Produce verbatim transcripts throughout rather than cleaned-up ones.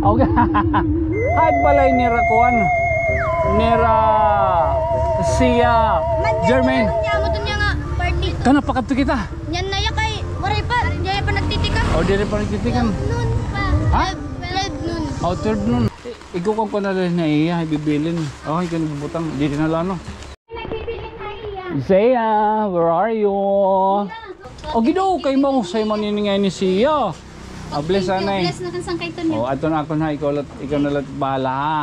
Okay. Hay balay nira kuan. Nira siya. Jermaine. Niya mo niya nga party. Kana pakadto kita. Niyan na ya kay waray pa, niya pa nagtitikang. O, diri pa nagtitikang. Noon pa. Ha? Twelve noon. O, twelve noon. Ikaw kung kunala na iya, ibibilin. O, ikaw nagbutang. Diri na lano. Zaya, where are you? O, Ginoo, kay mahusay man ini nga ini siya. Ah, bless, anay. Bless na kan sangkay to niya. O, ato na ako na, ikaw lat-, ikaw na lat bahala, ha?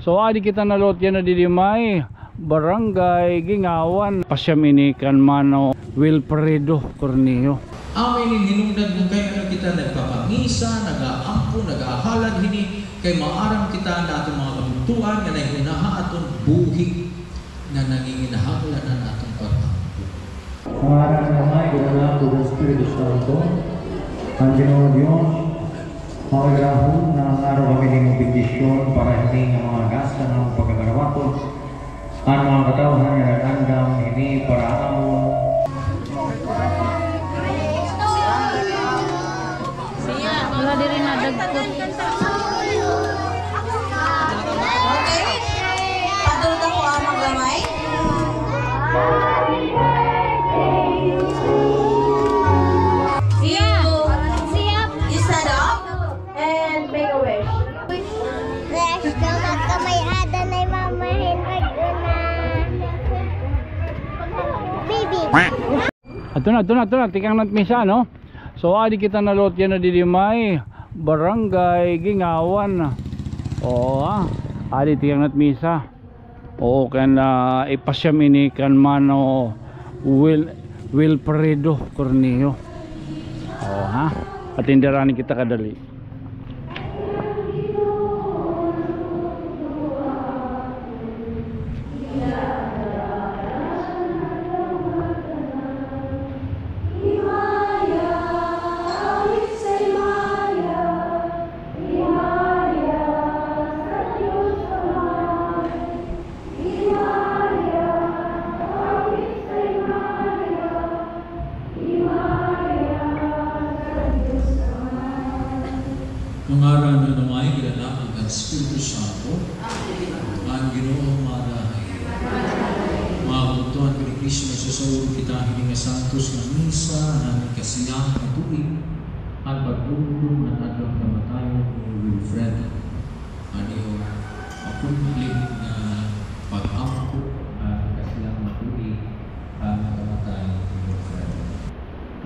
So, adi kita nalot yana didi may Barangay Gingawan. Pasyam ini kan Mano Wilfredo Cornejo. Amo ini hinungdan kon kay ano kita nagpapamisa, nagaampo, nagahalad hini, kay maaram kita nga aton mga kabugtoan nga nahihuna ha aton buhi nga nanginginahanglan han aton pag-ampo. Sa ngaran ng Ama, ug ng Anak, ug ng Espiritu Santo, an Ginoong Dios, makagrahom nga nangangaro kami ning bendisyon para hini nga mga gasa nga pagkakarawaton, an mga katawhan nga nag-andam hini para amon. Wala diri nadagkot. Okay. Patol ka po ang maglamay. Siya. Siya. You stand up and make a wish. Wish ko magkamay-ada na mamahin pag-una. Baby. Adto na, adto na, adto na. Tikang na it misa, no? So, adi kita nalot yana didi may Barangay Gingawan. Oo, ha? Adi tikang na it misa. Oo, kan, ah, ipasyam ini kan Mano Wil-, Wilfredo Cornejo. Oo, ha? Atindiran kita kadali. Nga ngaran han Ama, ug han Anak, ug han Espiritu Santo. An Ginoo maada ha iyo. Mga kabugtoan, kay Kristo, nagsasauro kita hini nga santos nga misa, han kasiyahan nga tuig, an pagdumdom han adlaw han kamatayon ni Wilfredo. An iyo makumplit nga pag-ampo, an kasiyahan nga tuig, an kamatay ni Wilfredo.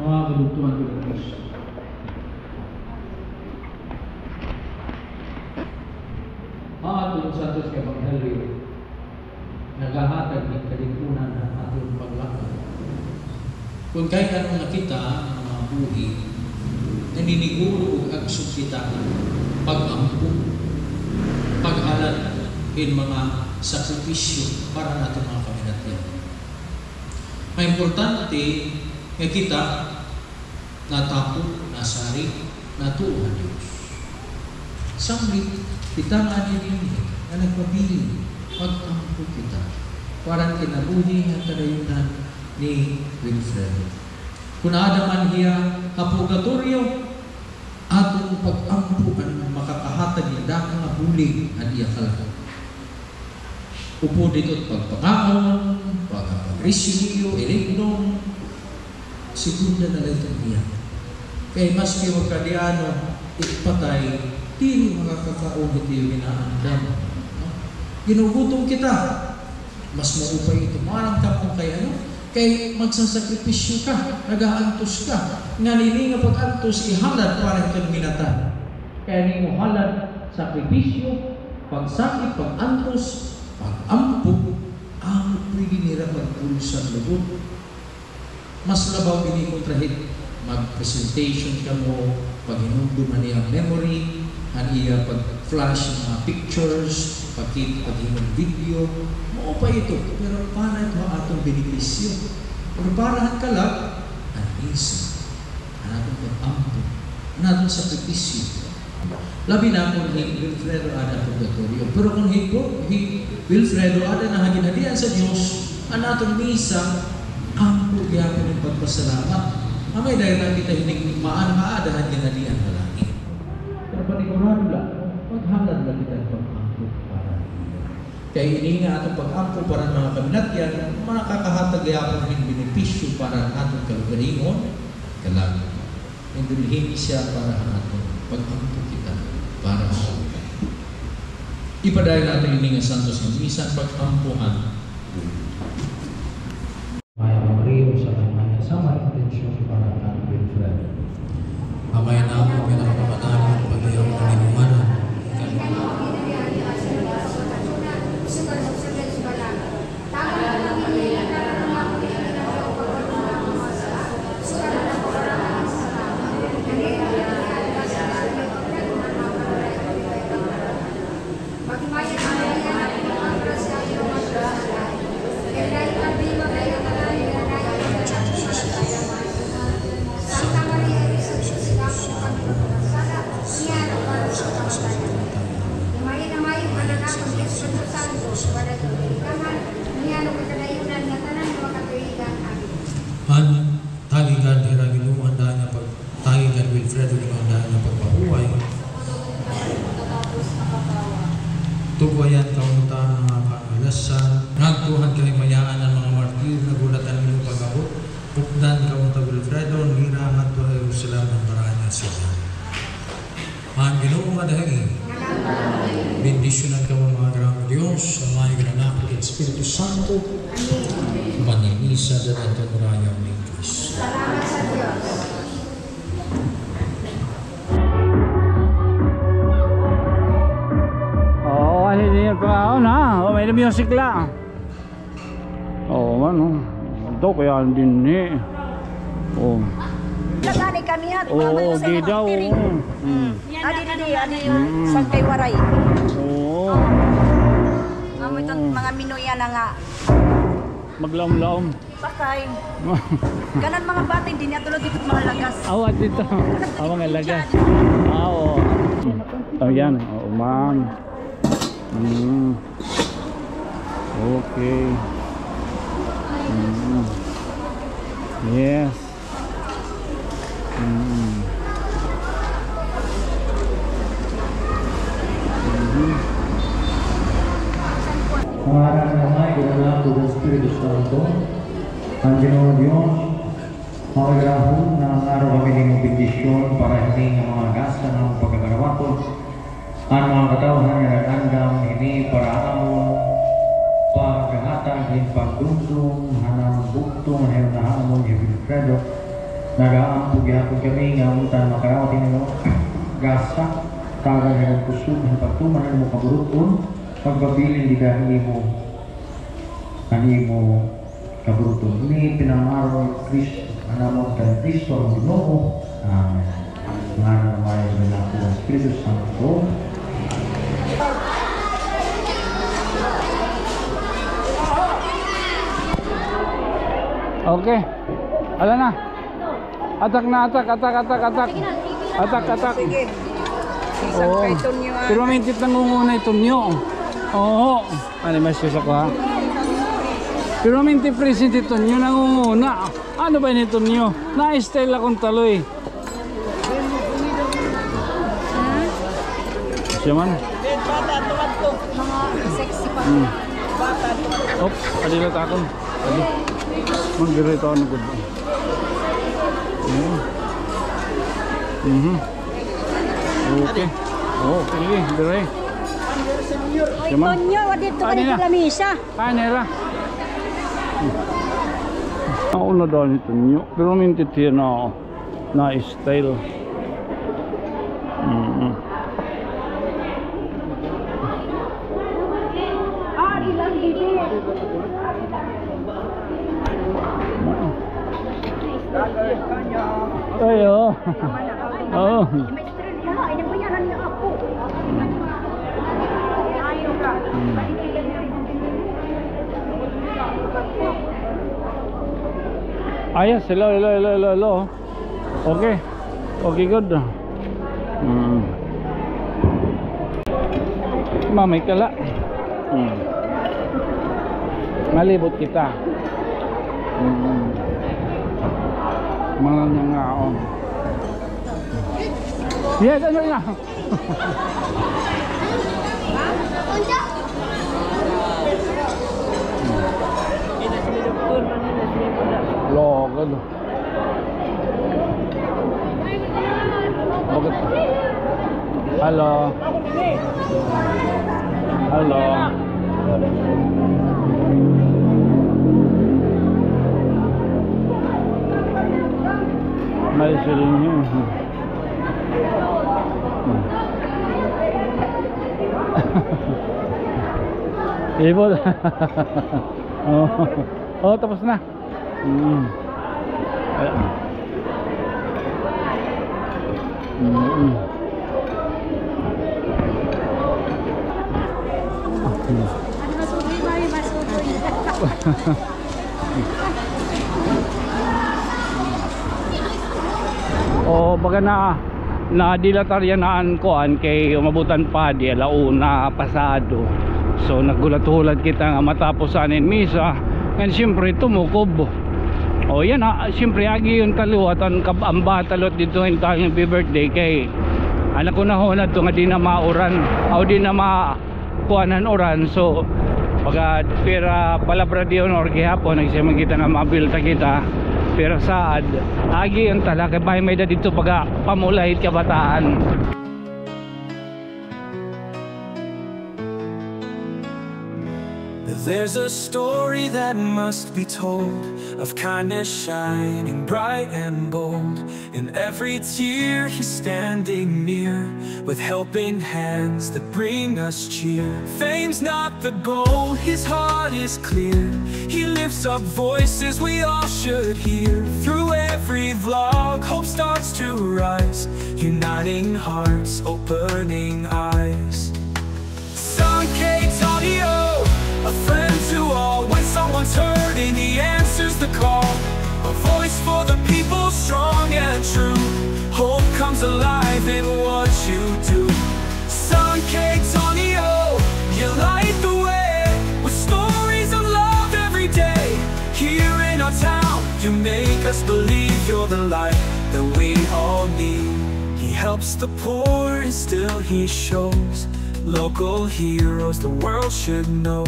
Mga kabugtoan, kay Kristo. An aton Santos nga Ebanghelyo naghahatag hin kalig-unan han aton paglakop. Kon kay ano nga kita nga mga buhi, naniniguro ug agsyon kita pag-ampo, paghalad hin mga sakripisyo para han aton mga kaminatyan. Nga importante nga kita natapok, nasari, natuo ha Dios. Sanglit, kita nga dinhi nga nagpabilin, mag-ampo kita para han kinabuhi nga kadayunan ni Wilfredo. Kon aada man hiya ha purgatoryo, aton pag-ampo an makakahatag hin dako nga bulig han iya kalag. Upod hito pagpakaon, pag-, pagresyo niyo, ilignom, segunda na la iton hiya. Kay maski magkadiano, it patay, diri makakakaon hit iyo ginaandam. No? Ginugutom kita. Mas maupay ito. Maaram kamo kay ano? Kay magsasakripisyo ka, nagaantos ka. Ngan ini nga pag-antos, ihalad para hit imo ginatay. Kay an imo halad, sakripisyo, pagsakit, pag-antos, pag-ampo, amo pwede nira magpulsar lubot. Mas labaw ini kontra hit mag-presentation kamo, paghinumdom han iya memory, han iya pag-flash han mga pictures, pagkit-, paghimo hin video, maupay ito, pero para ito ha aton benepisyo. Pero para han kalag, an misa, an aton pag-ampo, an aton sakripisyo. Labi na kon hi Wilfredo aada ha purgatoryo. Pero kon hi, hi Wilfredo aada na ha ginhadian sa Dios, an aton misa, ampo gihapon hin pagpasalamat. Amay dayra kita hinikmaan nga aada ha ginhadian ha langit. Pero panigurado la, Maghalad la kita hin pag-ampo para ha ila. Kay ini nga aton pag-ampo para han mga kaminatyan, makakahatag gihapon hin benepisyo para han aton kalugaringon, kalag indulhensya para ha aton pag-ampo kita para ha ila. Ipadayon naton ini nga santos nga misa, pag-ampo han Maya Maria, sa kay Maya, sama intensyon para kan Wilfred. Amay namon nga nakapamatayon, pagyaw mo kami ngaran. An taligan hira, Ginoo, an daan nga pag- Tagi kan Wilfredo, Ginoo, an daan nga pagpahuway. Tugwayan kamo ta nga mga kaangalasan, ngadto han kahimayaan han mga martir, naghulat han imo pag-abot. Updan kamo ta, Wilfredo, nira ngadto ha Jerusalem, han baraan nga syudad. An Ginoo madahi. Bendisyonan kamo, mga anak han Dios, Ama, Anak, ug Espiritu Santo. Amen. Manini sa dalan kan Raya ni Cristo. Salamat sa Dios. Oo, ano yun yung panahon, ha? O, may music la. Oo, ano? Ito, kaya dinhi. Oh. Nagani kami, ha? Oo, di daw. Mm. Adi, di, di, adi. Mm. Sangkay Waray. Oo. Nga mo itong mga minuya na nga. Maglaom-laom. Sakay. Kanan mga bata, hindi niya tulad dito mga lagas. Aw, at dito. Ang mga lagas. Ah, oo. Oh, yan. Oo, ma'am. Mm. Okay. Mm. Yes. Mm. Mhm. Sa ngaran ng Ama, ug ng Anak, ug ng Espiritu Santo. An Ginoo Dios, makagrahom nga nangangaro kami nin imo bendisyon para hini nga mga gasa nga amon pagkakarawaton. An mga katawhan nga nag-andam hini para ha amon paghatag hin pagdumdom han amon bugtong nga hinuon ha amon hi Wilfredo. Nagaampo gihapon kami nga unta an makarawat hini nga gasa, tagan hira hin kusog hin pagtuman han imo kaburut-on, pagpabilin dida hin imo, han imo kaburut-on. Ini pinamaro ni Cristo, an amon kan Cristo an Ginoo. Amen. Ngaran ng Ama, ug ng Anak, ug ng Espiritu Santo. Okay. Ala na. Atak na, atak, atak, atak, atak. Atak, atak. Sige. Isang kay Tonyo, ah. Pero mintit nangunguna hi Tonyo. Oo. Ano, mas siya sa kuha? Pero minti present hi Tonyo, nangunguna. Ano ba ini, Tonyo? Na-style akong taloy. Siya man. Mga sexy pa. Hmm. Oops, adi la ta akon. Adi. Mag-diri ta ako ng good. Hmm. Mhm. Okay. Okay, dire. Oy, Tonyo, wa dito ka dito lamisa. Ay, nera. Ako na daw ni Tonyo. Pero mintit hiya na, na style. Mm. Ay, oo. Oo. Ayos, hello, hello, hello, hello, hello. Okay. Okay, good. Mm. Mamay kala. Mm. Malibot kita. Mm. Mga nangaon. Yes, ano na? Logan. Bakit? Hello. Hello. May siling yun. Ibon. Oh. Oh, tapos na. Mm. Ay. Mm. O, baga na, nadilatar yana an kuan kay umabot an padi, ala una pasado. So, naghulat-hulat kita nga matapos an misa. Ngan, siyempre, tumukob. O, yana, siyempre, agi unta liwat an kab-, an bata liwat didto hin tawon nga happy birthday kay an ako nahunahuna adto nga di na mauran. Aw, di na ma- kuan an uran. So, pagka pira palabra diyon or gihapon, nagsiman kita nga mabilta kita. Pero saad, agi unta la kay bangin may-ada didto pagka pamulahit kabataan. There's a story that must be told of kindness shining bright and bold. In every tear, he's standing near, with helping hands that bring us cheer. Fame's not the goal, his heart is clear. He lifts up voices we all should hear. Through every vlog, hope starts to rise, uniting hearts, opening eyes. San Caytonio, a friend to all. When someone's hurting, he answers the call. A voice for the people, strong and true. Hope comes alive in what you do. San Caytonio, you light the way with stories of love every day. Here in our town, you make us believe you're the light that we all need. He helps the poor and still he shows local heroes the world should know,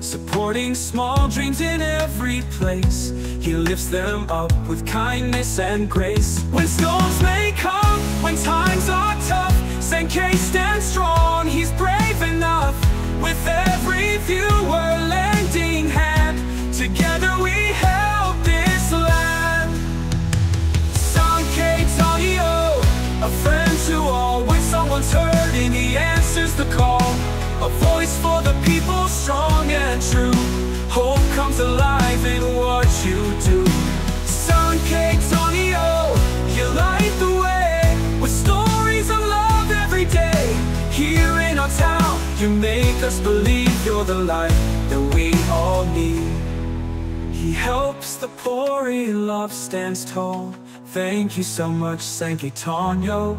supporting small dreams in every place. He lifts them up with kindness and grace. When storms may come, when times are tough, San Cay stands strong, he's brave enough. With every viewer lending hand, together we help this land. San Caytonio, a friend to all. When someone's hurting, he answers the call. A voice for the people, strong and true. Hope comes alive in what you do. San Caytonio, you light the way with stories of love every day. Here in our town, you make us believe you're the light that we all need. He helps the poor, he loves, stands tall. Thank you so much, San Caytonio.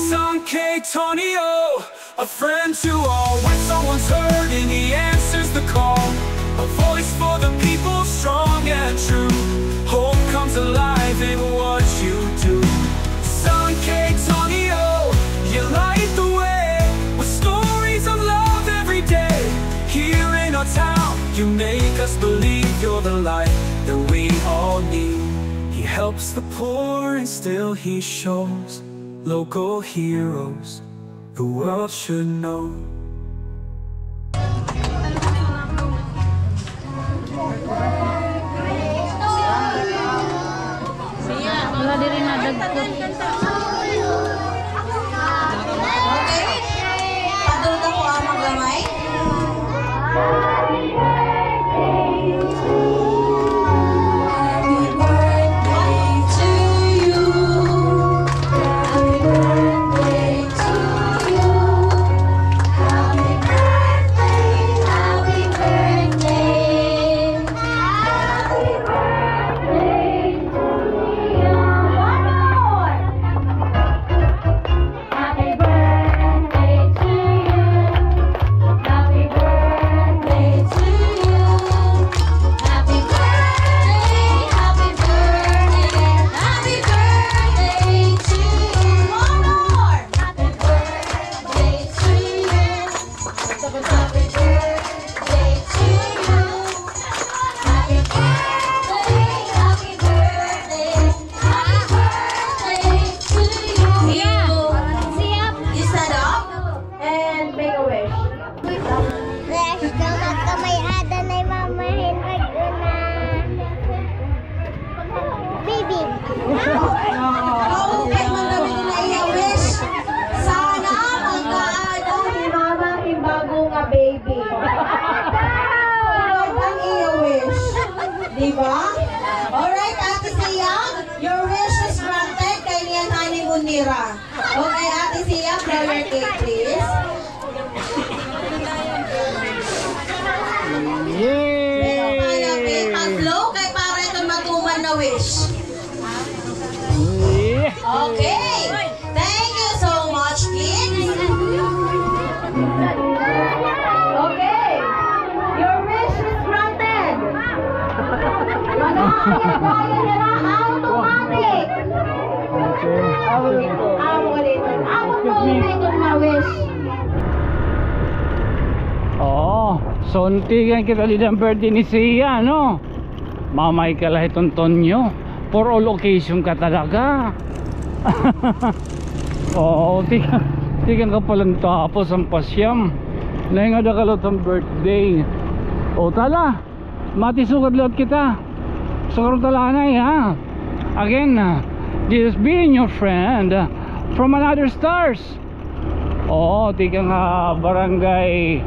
San Caytonio. A friend to all. When someone's hurting, he answers the call. A voice for the people, strong and true. Hope comes alive in what you do. San Caytonio, you light the way with stories of love every day. Here in our town, you make us believe you're the light that we all need. He helps the poor and still he shows local heroes the world should know. Wala diri nadagkot. Okay. Padulong ako ang maglamay. Okay, Ate Sia, blow your cake, please. Yay! Pero kaya, babe, pag-blow kay para iton matuman na wish. Yeah! Okay! Thank you so much, kids! Okay! Your wish is granted! Mag-aayad-ayad na automatic! Amo dito. Amo po dito na wish. Oo. So, tikan kita dida han birthday ni Sia, no? Mamay ka la hiton Tonyo. For all occasion ka talaga. Oo, tikan, tikan ka pa la han tapos han pasyam. Nahinga da ka liwat han birthday. O, tala. Matisugad liwat kita. Sa karon ta la anay, ha? Again, uh, this is being your friend, uh, from another stars. Oo, tikang, ah, barangay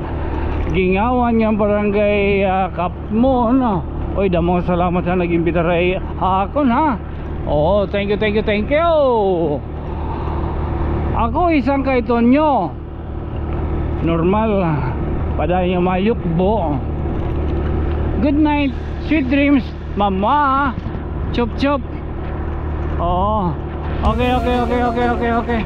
Gingawan, nga barangay, ah, Kapmon, no? Oy, damo nga salamat ha nag-imbitar ha akon, ha? Oo, thank you, thank you, thank you. Ako, isang kay Tonyo. Normal, ah, padayon nga mayukbo. Good night, sweet dreams, mama. Chop, chop. Oo. Okay, okay, okay, okay, okay, okay.